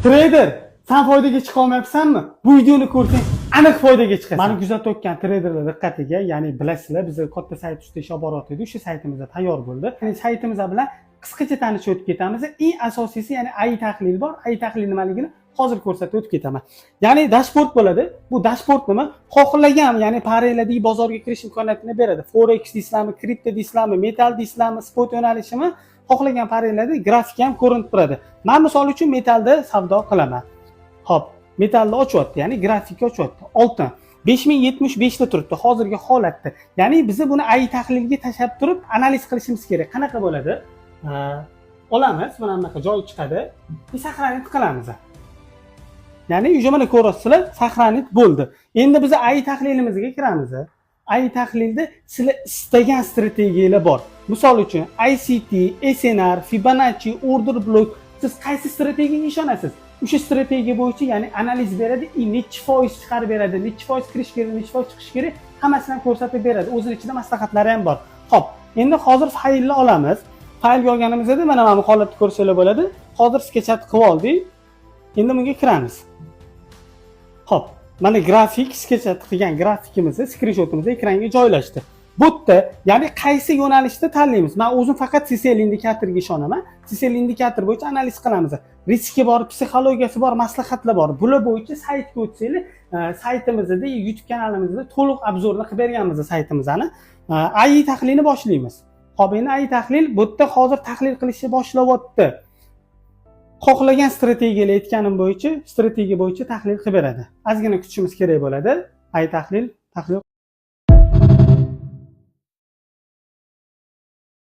Treyder, san foydaga chiqa olmayapsanmi? Bu videoni ko'rsang, aniq foydaga chiqasan. Mani kuzatayotgan treyderlar diqqatiga, ya'ni bilasizlar, biz katta sayt ustida ish olib boryotgandik, o'sha saytimizda tayyor bo'ldi. Ya'ni saytimiz bilan qisqacha tanishib o'tib ketamiz. Eng asosiysi, ya'ni AI tahlil bor. AI tahlil nimaligini hozir ko'rsatib o'tib ketaman. Ya'ni dashboard bo'ladi. Bu dashboard nima? Xohlagan, ya'ni пара lardagi bozorga kirish imkoniyatini beradi. Forex deysizlarmi, kripto deysizlarmi, metal deysizlarmi, spot yo'nalishimi, xohlagan пара larda grafik ham ko'rinib turadi. Man misol uchun metallda savdo qilaman. Xo'p, metallni ochyapti, ya'ni grafikka ochyapti. Oltin 5075 ta turibdi hozirgi holatda. Ya'ni biz buni AI tahlilga tashlab turib analiz qilishimiz kerak. Qanaqa bo'ladi? Olamiz, mana bunaqa joy chiqadi. И сохранить qilamiz. Ya'ni уже mana ko'ryapsizlar, сохранить bo'ldi. Endi biz AI tahlilimizga kiramiz. AI tahlilda sizlar istagan strategiyalar bor. Misol uchun ICT, SNR, Fibonacci, order block, siz qaysi strategiyaga ishonasiz? O'sha strategiya bo'yicha, ya'ni analiz beradi, и nechi foiz chiqarib beradi, nechi foiz kirish kerak, nechi foiz chiqish kerak, hammasini ham ko'rsatib beradi. O'zini ichida maslahatlari ham bor. Xo'p, endi hozir faylni olamiz. Faylga olganimizda mana bu holatni ko'rsanglar bo'ladi. Hozir скачать qilib oldik. Endi bunga kiramiz. Xo'p, mana grafik, скачать qilgan grafikimizni, skrinshotimiz ekranga joylashdi. Bu yerda, ya'ni qaysi yo'nalishda tanlaymiz? Men o'zim faqat CCL indikatoriga ishonaman. CCL indikator bo'yicha analiz qilamiz. Riski bor, psixologiyasi bor, maslahatlar bor. Bular bo'yicha saytga o'tsanglar, saytimizda, YouTube kanalimizda to'liq обзор ni qilib berganmiz saytimizni. AI tahlilni boshlaymiz. Xo'p, endi AI tahlil bu yerda hozir tahlil qilishni boshlayapti. Xohlagan strategiyalar, aytganim bo'yicha, strategiya bo'yicha tahlil qilib beradi. Ozgina kutishimiz kerak bo'ladi. AI tahlil tahlil.